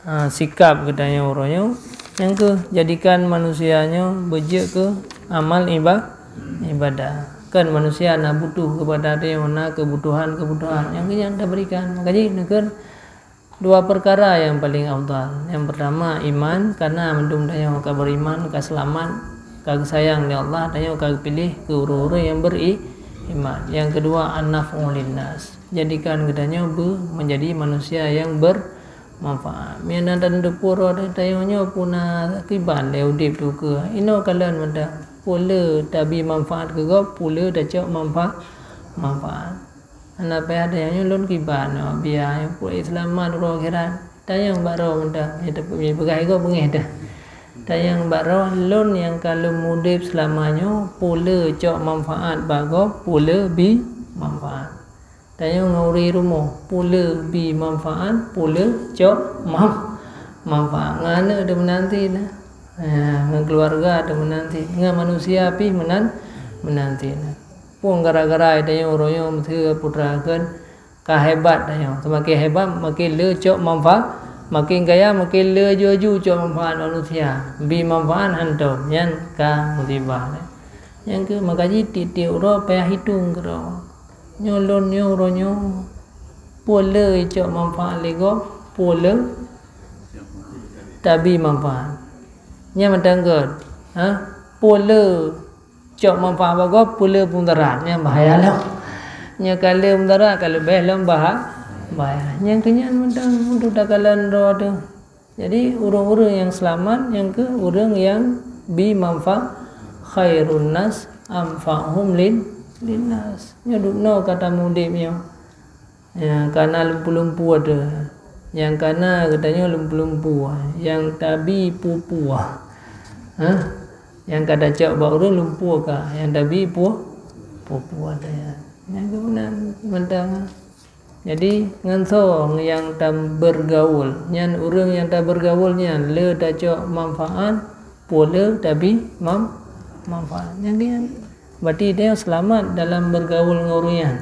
ha, sikap geutanyoe uroe nyoe. Nyang keu, jadikan manusia nyoe beujeuet keu amal iba-, ibadah. Kan manusia na butuh keupada tanyoe, na keubutuhan-keubutuhan. Nyang keu nyan taberikan. Maka jih, neukeun dua peukara nyang paleng afdal. Nyang peurtama, iman, karena mandum tanyoe ka beriman, ka seulamat, ka geusayang lé Allah, tanyoe ka geupiléh keu ureuëng-ureuëng nyang beri-, iman. Nyang keudua, an-naf'u linnas. Jadikan geutanyoe beu-, menjadi manusia nyang bermanfaat. Meunyoe na tanyoe pura tanyoe nyoe puna kiban lé udeb tukeue. Inoe kalon mantong, peue le tabi manfaat keu gob, peue le tacok manfa-, manfaat. Hana payah tanyoe nyoe lôn kiban, oh, biya nyoe peue Islam ma uroe akhirat. Tanyong bak droe mantong, nyoe teupeue nyoe peugah igoe beungéh dah. Tanyong bak droe, lôn nyang ka lôn udeb seulama nyoe, peue le cok manfaat bak gob, peue le bi manfaat. Tanyong ngon ureuëng rumoh, peue le bi manfaat, peue le cok man-, manfaat. Ngon aneuëk teuh meunan cit na. Ha, ngon keuluwarga teuh meunan cit. Ngon manusia pih meunan, meunan cit na. Pun gara-gara tanyoe uroe nyoe meuseu putra kheun ka hebat tanyoe. Seumaken hebat, maken le cok manfa-, maken kaya, maken le laju-laju cok manfaat manusia. Bi manfaat hantom, nyan ka musibah. Nyang keu maka jih tiep-tiep uroe payah hitong keudroe. Nyoe lôn nyoe uroe nyoe, peue le cok manfaat lé gob, peue le tabi manfaat. Nyan mantong göt, ha? Peue le cok manfaat bak gob, peue le peumudarat, nyan bahaya lom. Nyoe ka le mudarat, ka leubeh lom baha-, bahaya. Nyang keu nyan mantong untuk takalon droe teuh. Jadi, ureuëng-ureuëng nyang seulamat, nyang keu ureuëng nyang bi manfaat, khairun nas anfa'uhum lin-, linnas. Nyoe duek noe ka tamudeb nyoe. Nyang kana lumpu-lumpu ada. Nyang kana geutanyoe lumpu-lumpu. Nyang tabi peue-peue. Ha? Nyang ka tacok bak ureuëng lumpu ka. Nyang tabi peue-, peue-peue ada. Nyang keu meunan mantong. Jadi, ngon soe nyang tabeurgaul? Nyan ureuëng nyang tabeurgaul nyan le tacok manfaat, peue le tabi mam-, manfaat. Nyang nyan, berarti dia selamat dalam bergaul ngon ureuëng nyan.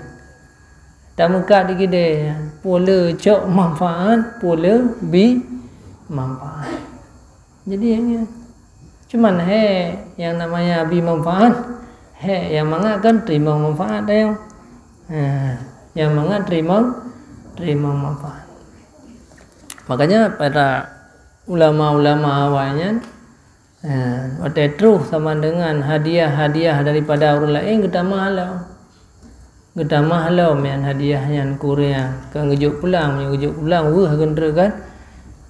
Tameukat di keudè, peue le cok manfaat, peue le bi manfaat. Jadi, nyang nyan. Cuman, he, nyang namanya bi manfaat, he, nyang mangat kan teurimong manfaat tanyoe. Ha, nyang mangat teurimong, teurimong manfaat. Makanya para ulama-ulama awai nyan, ha, watée troh sama dengan hadiah-hadiah daripada ureuëng laén, geutamah lom. Geutamah lom nyan hadiah nyan keu ureuëng nyang ka geujok pulang, meunyoe geujok pulang weueh geundreuk kan.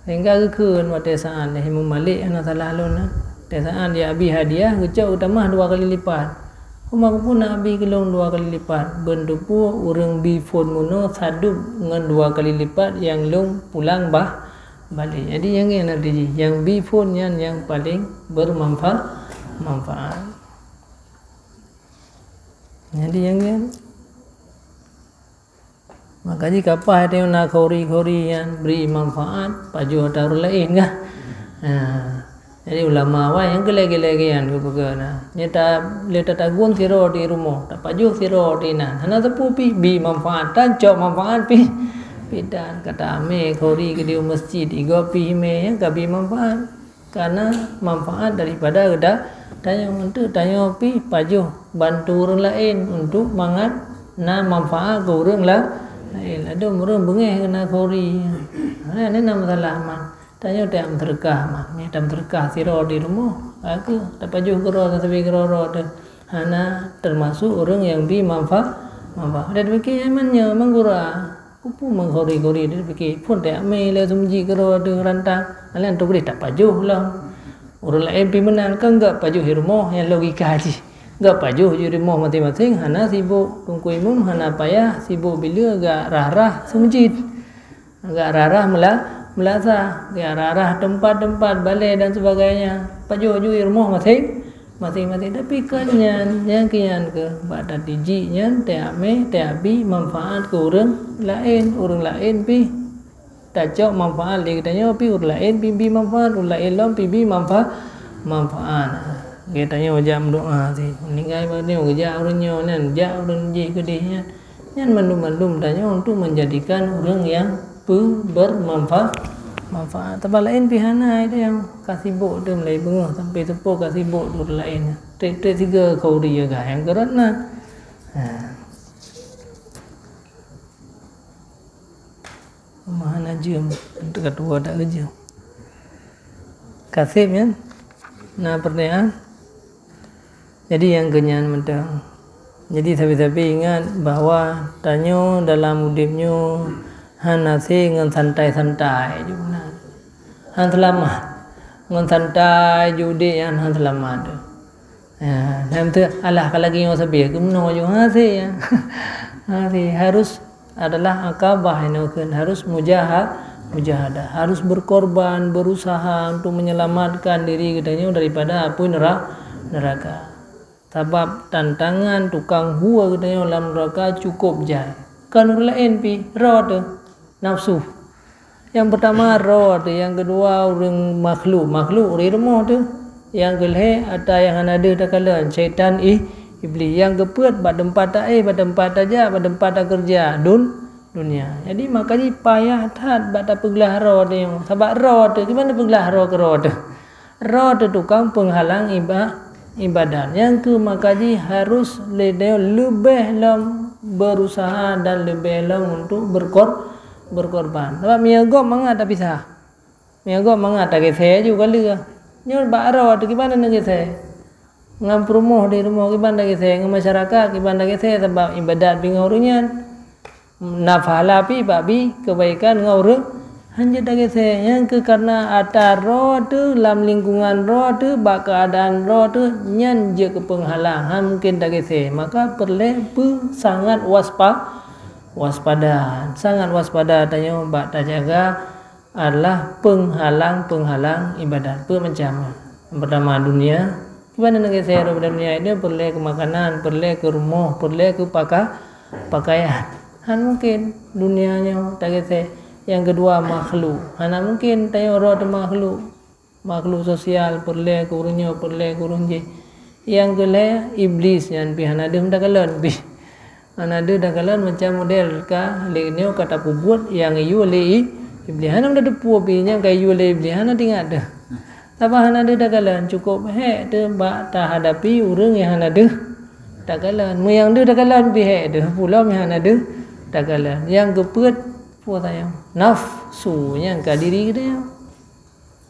Sehingga geukheun watée saát lé Imam Malik, hana salah lôn na. Watée saát dia abi hadiah, geucok geutamah dua kali lipat. Uma keupeue na abi keu lôn dua kali lipat? Beuneuteupeu ureuëng bi phon meunoe sadub ngon dua kali lipat nyang lôn pulang bah balek. Jadi nyang nyan arti jih, nyang bi phon nyan nyang paleng bermanfa-, manfaat. Jadi nyang nyan. Maka jih kapah tanyoe na khori-khori nyan bri manfaat, pajoh ata ureuëng laén kah? Ha. Jadi ulama awai nyang keu lagée-lagée nyan geupeugah na. Nyan ta-, le tatagun sidroe di rumoh, tapajoh sidroe di nan. Hana teupeu pih bi manfaat, tancok manfaat pih. Pih dan kata amé khori keu di masjid, igoe pih imé nyang ka bi manfaat. Karena manfaat daripada geuda-, tanyoe, untuk tanyoe pih pajoh bantu ureuëng laén untuk mangat na manfaat keu ureuëng la-, laén. Ladôm ureuëng beungéh keu na khori. Nah, ini na masalah man. Tanyoe tajak meuseudeukah man. Nyoe tameuseudeukah sidroe di rumoh, ka kheueh tapajoh keudroe, tasabe keudroe-droe teuh. Hana teumasok ureuëng nyang bi manfa-, manfaat. Dan demikian nyan nyoe, man gura. Peue meukhori-khori, dipike phon teuamé lé seumeujih keudroe teuh rantang. Alah, nyan teuh tapajoh lom. Ureuëng laén pih meunan, kan gak pajoh di rumoh, nyan logika jih. Gak pajoh di rumoh maséng-maséng, hana sibok Teungku Imum, hana payah sibok bileu gak rhah-rhah seumeujih. Gak rhah-rhah meula-, meulasa, gak rhah-rhah teumpat-teumpat balée dan sebagainya. Pajoh ju di rumoh maséng, maséng-maséng. Tapi kon nyan, nyang keu nyan kheueh bak tatijik nyan, teuamé, teuabi manfaat keu ureuëng laén, ureuëng laén pih tacok manfaat lé geutanyoe, pih ureuëng laén pih bi manfaat, ureuëng laén lom pih bi manfa-, manfaat. Geutanyoe jak meudoá sih, meuninggai bak nyoe geujak ureuëng nyoe nyan, jak ureuëng jih keudeh nyan. Nyan mandum-mandum tanyoe untuk menjadikan ureuëng nyang peu-, bermanfa-, manfaat. Teuma laén pih hana, ada nyang ka sibok tu mulai beungoh sampai seupôt ka sibok tu laén. Treb-treb sigoe khauri ya gah nyang keurot na. Ha. Meuhana jeuem, teuka tuwoe dak geujeuem. Kaseb nyan na peureunyan. Jadi nyang keunyan mantong. Jadi sabe-sabe ingat bahwa tanyoe dalam udeb nyoe hana se ngon santai-santai ju meunan. Han seulamat. Ngon santai ju udeb nyan han seulamat. Ya, dan tu alah ka lagi nyoe sabe keunoe ju hase ya. Hase harus adalah akabah inoe kheun harus mujaha-, mujahadah, harus berkorban, berusaha untuk menyelamatkan diri geutanyoe daripada apui nera-, neraka. Sabab tantangan tukang hue geutanyoe lam neraka cukup jai. Kon ureuëng laén pih, roh teuh, nafsu. Nyang peurtama roh teuh, nyang keudua ureuëng makhluk, makhluk ureuëng rumoh teuh. Nyang keulhée ata nyang hana deuh takalon, syaitan ih, iblih. Nyang keupeuet bak teumpat taéh, bak teumpat tajak, bak teumpat takeureuja, dun-, dunia. Jadi maka jih payah that bak tapeuglah roh teuh nyoe, sabab roh teuh, kiban tapeuglah roh keu roh teuh? Roh teuh tukang peunghalang iba-, ibadat. Nyang kheueh maka jih harus lé tanyoe leubeh lom berusaha dan leubeh lom untuk berkor-, berkorban. Sabab meunyoe gob mangat tapisah. Meunyoe gob mangat tageusée ju ka lheueh. Nyoe bak roh teuh kiban tageusée? Ngon peurumoh di rumoh kiban tageusée? Ngon masyarakat kiban tageusée? Sabab ibadat pih ngon ureuëng nyan. Na pahala pih bak bi keubaikan ngon ureuëng, han jeuet tageusée. Nyang kheueh karena ata roh teuh, lam lingkungan roh teuh, bak keuadaan roh teuh, nyan jeuet keu peunghalang, han mungken tageusée. Maka peureulée beusangat waspa-, waspada. Sangat waspada tanyoe bak tajaga adalah peunghalang-peunghalang ibadat. Peue macam? Nyang peurtama dunia. Kiban tageusée daripada dunia nyoe? Peureulée keu makanan, peureulée keu rumoh, peureulée keu paka-, pakaian. Han mungkin dunia nyoe tagesé. Nyang keudua, makhluk. Hana mungkin tanyoe rot makhluk. Makhluk sosial, peureulée keu ureuëng nyoe, peureulée keu ureuëng jih. Nyang keulhée, iblis nyan pih hana deuh takalon pih. Hana deuh takalon macam model ka lé nyoe ka tapeubuet nyang iyue lé i-, iblis. Hana meuteupeu pih nyang ka iyue lé iblis, hana teuingat deuh. Sabab hana deuh takalon, cukup hék teuh bak tahadapi ureuëng nyang hana deuh takalon. Meunyo nyang deuh takalon pih hék deuh, peue lom nyang hana deuh takalon. Nyang keupeuet, peue sayang? Nafsu nyang ka diri geutanyoe.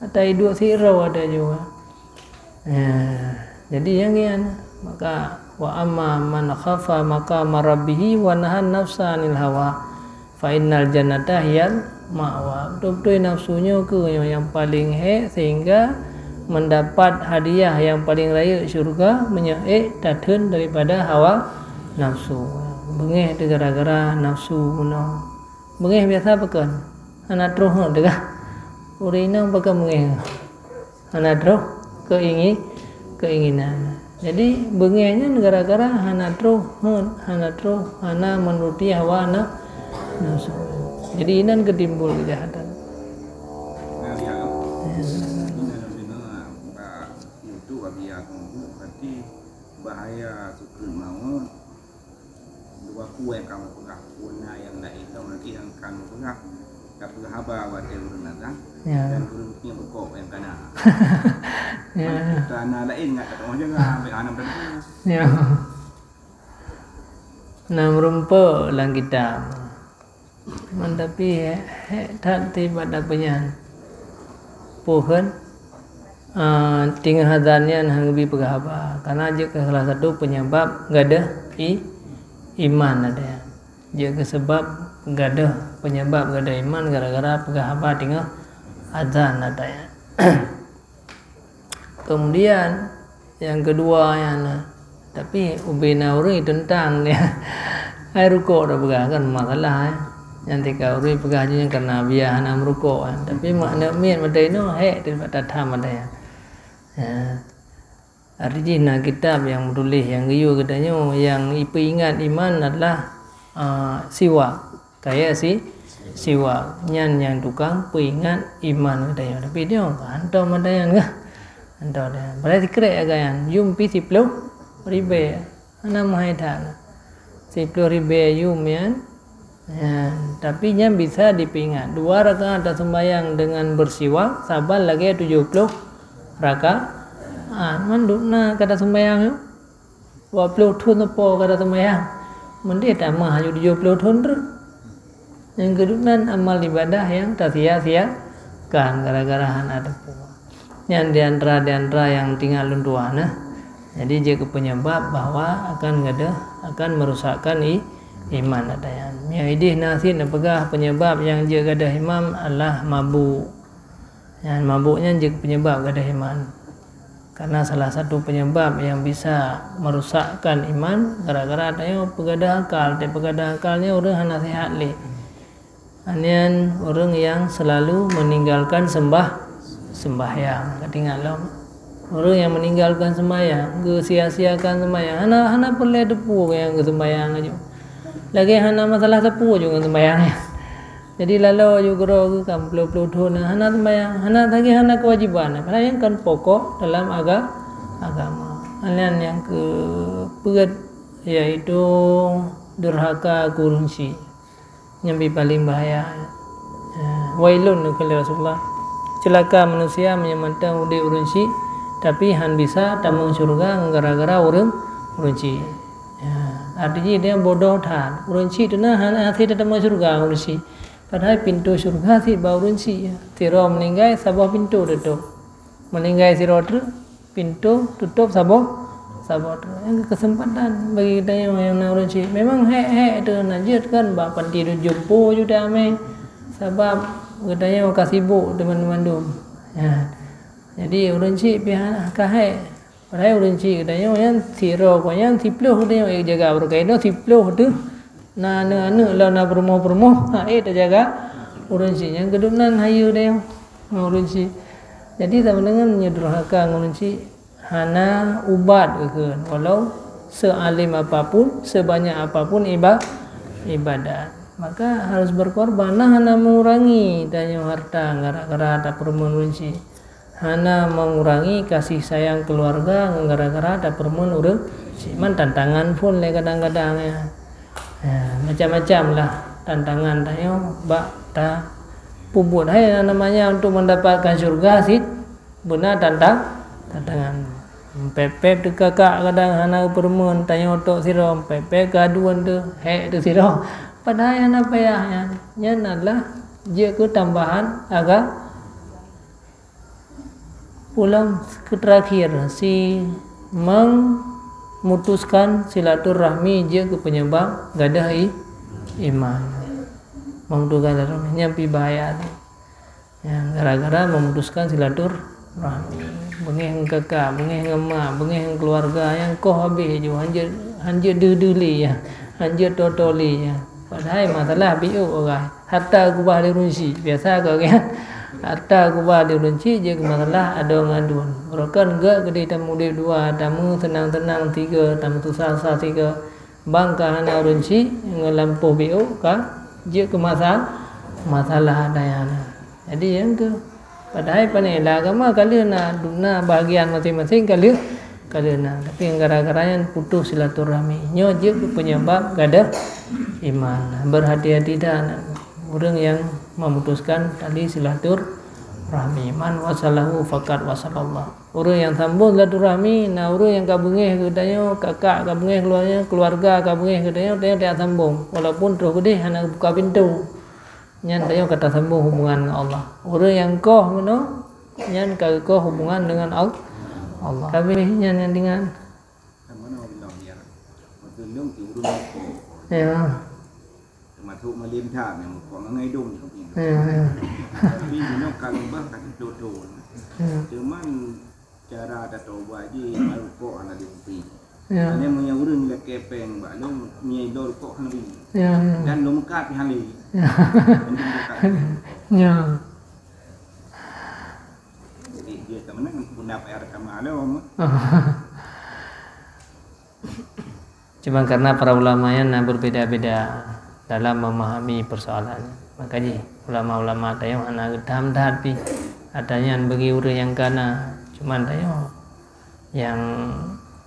Ata iduek sidroe ata jua. Ya, jadi nyang nyan, maka, "Wa amma man khafa maqama rabbih wa nahan nafsa 'anil hawa, fa innal jannata hiyal ma'wa." Beutôi-beutôi nafsu nyoe keuh nyang paleng hék, sehingga mendapat hadiah nyang paleng rayeuk syurga meunyoe ék tatheun daripada hawa nafsu. Beungéh teuh gara-gara nafsu bunoe. Beungéh biasa pakon? Hana troh teuh kah? Ureuëng inong pakon beungéh? Hana troh keingi-, keinginan. Jadi, beungéh nyan gara-gara hana troh, hana troh, hana menuruti hawa na-, nafsu. Jadi, inan keutimbul keujahatan. Nah, ya. Ini dalam dengar, bak YouTube, bagi aku, berarti bahaya sukut maut. Dua kueh kamu peugah, puna nyang laén lom lagée nyang kamu peugah, tapeugah haba watée ureuëng datang, ya, dan ureuëng nyang beukok nyang kana. Ya. Mana kita na laén ngat ka tengah jaga, ambil anak dan. Ya. Na meurumpok lam kitab. Man tapi hék, hék that teuibat dapeuh nyan. Pohon, ah, teungoh azan nyan han geubi peugah haba. Karena jeuet keu salah satu penyebab gadôh i-, iman ada nyan. Jeuet keu sebab gadôh, penyebab gadôh iman gara-gara peugah haba teungoh azan ada nyan. Kemudian, nyang keudua nyan na, tapi ubena ureuëng teuntang dia. Hai rukok dah peugah kan masalah, eh. Nyang tika ureuëng peugah je nyang karena biya hana meurukok, eh. Tapi makna miet mata inoe hék teuh bak tatham mata nyan. Ya. Arti jih na kitab nyang meutuléh nyang geuyue geutanyoe nyang ipeuingat iman adalah, ah, siwak. Kaya si, siwak nyan nyang tukang peuingat iman geutanyoe. Tapi nyoe hantom mata nyan kah? Hantom mata nyan. Padahai sikrek agak nyan. Yum pih siploh ribée. Hana meuhai that. Siploh ribée yum nyan. Nyan. Tapi nyan bisa dipeuingat. Dua rakaat taseumbahyang dengan bersiwak, saban lagée tujoh ploh rakaat. Mandum na ka taseumbahyang nyoe. Dua ploh thon teupeu ka taseumbahyang. Meunyoe tamah aju tujoh ploh thon treuk. Nyang keudua nan amal ibadah nyang tasia-siakan gara-gara hana teupeu. Nyan di antara, di antara nyang tinggai lôn tuan, nah. Jadi, jeuet keu penyebab bahwa akan gadôh, akan merusakkan i-, iman ata nyan. Meunyoe ideh na cit neupeugah penyebab nyang jeuet gadôh iman adalah mabuk. Nyan mabuk nyan jeuet penyebab gadôh iman. Karena salah satu penyebab yang bisa merusakkan iman, gara-gara tanyoe peugadôh akal. Teuh peugadôh akal nyoe ureuëng hana sihat lé. Nyan ureuëng yang selalu meninggalkan sembah-, sembahyang. Ka teuingat lom. Ureuëng yang meninggalkan sembahyang, geusia-siakan sembahyang. Hana, hana peureulée teupeu nyang geusembahyang aju. Lagée hana masalah teupeu aju ngon sembahyang nyan. Jadi, laloe aju keudroe geuh ka ploh-ploh thon hana sembahyang, hana lagée hana keuwajéban, padahai nyan kan pokok dalam aga-, agama. Nyan nyang keupeuet, yaitu durhaka keu ureuëng syik. Nyan pih paleng bahaya. Ya, wailun, kheun lé Rasulullah. Ceulaka manusia meunyoe mantong udeb ureuëng syik, tapi han bisa tamong syeuruga gara-gara ureuëng, ureuëng syik. Ya, arti jih dia bodoh that. Ureuëng syik tu na hana hase tatamong syeuruga ureuëng syik. Padahai pintoe syeuruga cit bak ureuëng syik, ya. Sidroe meuninggai, saboh pintoe tutôp. Meuninggai sidroe treuk, pintoe tutôp saboh, saboh treuk. Nyan keuseumpatan bagi geutanyoe nyang na ureuëng syik. Memang hék-hék teuh na jeuet kan bak panti jompo ju tamé. Sabab geutanyoe ka sibok teuma mandum. Ya. Jadi, ureuëng syik pih ka hék. Padahai ureuëng syik geutanyoe nyan sidroe kon nyan siploh geutanyoe, eh, jaga barokah inoe siploh teuh. Na aneuëk-aneuëk lom na peurumoh-peurumoh, ha, eh, tajaga ureuëng syik nyan keudroe nan hayeue geutanyoe ngon ureuëng syik. Jadi, sama dengan nyoe durhaka ngon ureuëng syik hana ubat kheun, walau sealim apapun, sebanyak apapun iba-, ibadat. Maka harus berkorban. Nah, hana mengurangi tanyoe harta gara-gara tapeureumeun ureuëng syik. Hana mengurangi kasih sayang keluarga gara-gara tapeureumeun ureuëng syik. Man tantangan phon lé kadang-kadang, ya. Ya, macam-macam lah tantangan tanyoe bak ta peubuet. Hai namanya untuk mendapatkan syurga sit beuna tantang tantangan. Pép-pép teuka kak kadang hana geupeureumeun, tanyoe tok sidroe, pép-pép keu aduan teuh, hék teuh sidroe. Padahai hana payah nyan. Nyan adalah jeuet keu tambahan agam. Ulang keu terakhir, si memutuskan silaturahmi jeuet keu penyebab gadoh i-, iman. Memutuskan silaturahmi, nyan pi bahaya tu. Ya, gara-gara memutuskan silaturahmi. Beungéh ngon kaka, beungéh ngon mak, beungéh ngon keluarga nyang koh habéh ju, hanjeuet, hanjeuet deuh-deuh lé ya, hanjeuet toe-toe lé ya. Padahai masalah biôk orang. Harta keubah lé ureuëng syik. Biasa keu orang harta keubah lé ureuëng syik jeuet keu masalah adoe ngon aduan. Beurokon geuh keudeh tameuudép dua, tameuseunang-seunang sigoe, tameususah-susah sigoe. Bang ka hana ureuëng syik ngon lampôh biôk ka jeuet keu masa-, masalah daya na. Jadi nyang keu padahai pane lam agama ka lheueh na, na bahagian maséng-maséng ka lheueh, ka lheueh na. Tapi gara-gara nyan putus silaturahmi. Nyoe jeuet keu penyebab gadoh iman. Berhati-hati dah ureuëng nyang memutuskan tali silaturahmi. Man wasalahu faqad wasalallah. Ureuëng nyang sambong silaturahmi, na ureuëng nyang ka beungéh keu tanyoe, kakak ka beungéh keuluarga, keuluarga ka beungéh keu tanyoe, tanyoe tajak sambong. Walaupun troh keudeh hana buka pintoe. Nyan tanyoe ka tasambong hubungan ngon Allah. Ureuëng nyang koh meunoe, nyan ka geukoh hubungan deungon Al-, Allah. Ka beungéh nyan nyang ringan. Ya. Teumasok malem that nyang rukok ngon idong. Ya, ya. Tapi meunoe ka leubeh ka teututoe. Ya. Cuman cara tatobat jih rukok hana diupi. Ya. Hanya meunyoe ureuëng lakée péng bak lôn, meunyoe idong rukok hana bri. Ya, ya. Dan lôn meukat pih hana lé. Ya. Mending meukat. Ya. Jadi dia tak menang pun dapat ada kamar lom. Cuma karena para ulama nyan na berbeda-beda dalam memahami persoalan. Maka jih ulama-ulama tanyoe hana geutham that pih. Ata nyan bagi ureuëng nyang kana. Cuman tanyoe nyang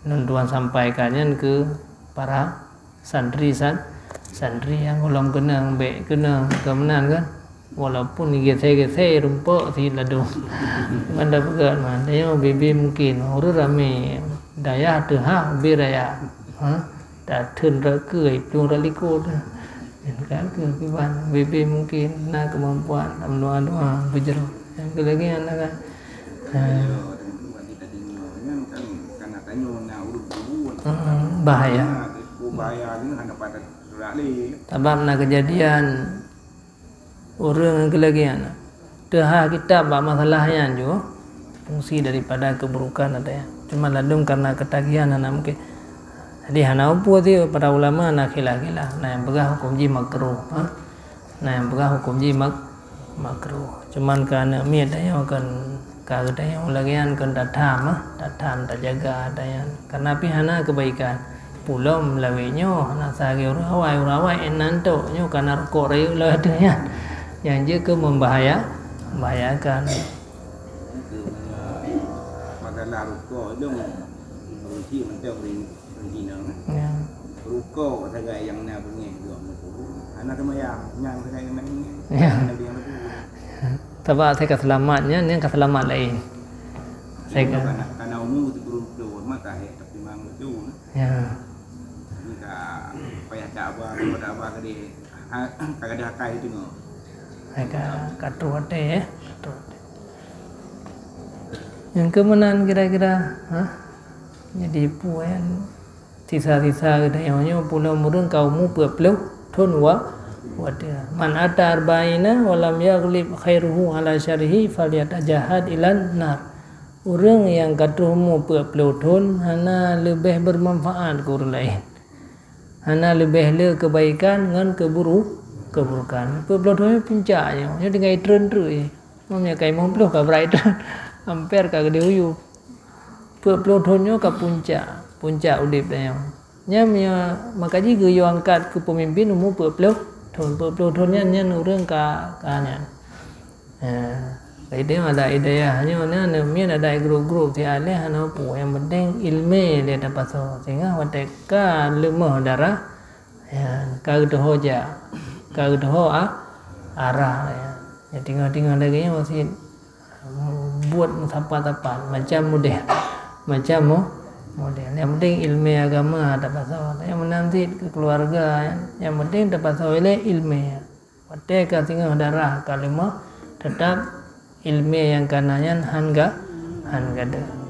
lôn tuan sampaikan nyan keu para santri san-, santri nyang gohlom keunong, bék keunong, keu meunan kan. Walaupun geusé-geusé rumpok si ladom. Manda peugah mah, tanyoe bibé mungkin ureuëng ramé dayah teuhah ubé raya. Ha? Tatheun rot keue, plueng rot likot. Nyan ka keu kiban, bibé mungkin na keumampuan, lam doa-doa beujroh. Nyang keu lagée nyan kan. Ha. Hmm, bahaya. Sabab na keujadian ureuëng nyang keu lagée nyan. Teuhah kitab bak masalah nyan ju fungsi daripada keuburukan ata nyan. Cuma ladom karena keutagihan hana mungkin. Jadi hana upu ti para ulama na khilaf-khilaf. Na nyang peugah huköm jih makruh, ha? Na nyang peugah huköm jih mak-, makruh. Cuman keu aneuk miet tanyoe kan ka geutanyoe lagée nyan kan tatham, ha? Tatham tajaga ata nyan. Karena pih hana keubaikan. Pulom lawét nyoe hana sagai ureuëng awai, ureuëng awai inan tok nyoe kana rukok rayeuk lagée nyan. Nyang jeuet keu membahaya, membahayakan. Masalah rukok tu, berhenti mentang berhenti nang. Ya. Rukok sagai nyang na beungéh dua puluh. Hana seumayang, nyang sagai nyang na beungéh. Ya. Hana yang lagi. Sabab saya ka seulamat nyan, nyan ka seulamat laén. Saya ka kana, kana umu sikureueng ploh, mata hek tapi mang betul. Ya. Jadi ka payah tak apa, kalau tak apa ke dia, ha, tak ada akai itu. Hai ka, ka troh até, eh. Ka troh até. Nyang keu meunan kira-kira, ha? Jadi peue nyan sisa-sisa geutanyoe nyoe pulom ureuëng ka umu peuet ploh thon wa, wa teuh. Man ata arba'ina wa lam yaghlib khairuhu ala syarrihi falyatajahad ilan nar. Ureuëng nyang ka troh umu peuet ploh thon hana leubeh bermanfaat keu ureuëng laén. Hana leubeh le keubaikan ngon keuburu-, keuburukan. Peuet ploh thon nyoe puncak nyoe, nyoe tinggai treun treuk jih. Meunyoe ka limong ploh ka brat treun, amper ka geudeh u yup. Peuet ploh thon nyoe ka puncak, puncak udeb tanyoe. Nyan meunyoe maka jih geuyue angkat keu peumimpin umu peuet ploh thon, peuet ploh thon nyan, nyan ureuëng ka, ka nyan. Ya, jadi ada hidayah nyoe na, na miet ada grup-grup si aleh hana peue, nyang penting ilmu lé tapasoe. Sehingga watée ka leumoh darah, ya, ka geutuho jak, ka geutuho a, arah, ya. Ya, tinggai-tinggai lagée nyoe sit buet meusapat-sapat, macam model. Macam mo-, model. Yang penting ilmu agama tapasoe. Yang meunan sit keu keluarga, yang penting tapasoe ilé ilmu. Watée ka singoh darah ka leumoh, tetap ilmu nyang kana nyan han ga, han gadeuh.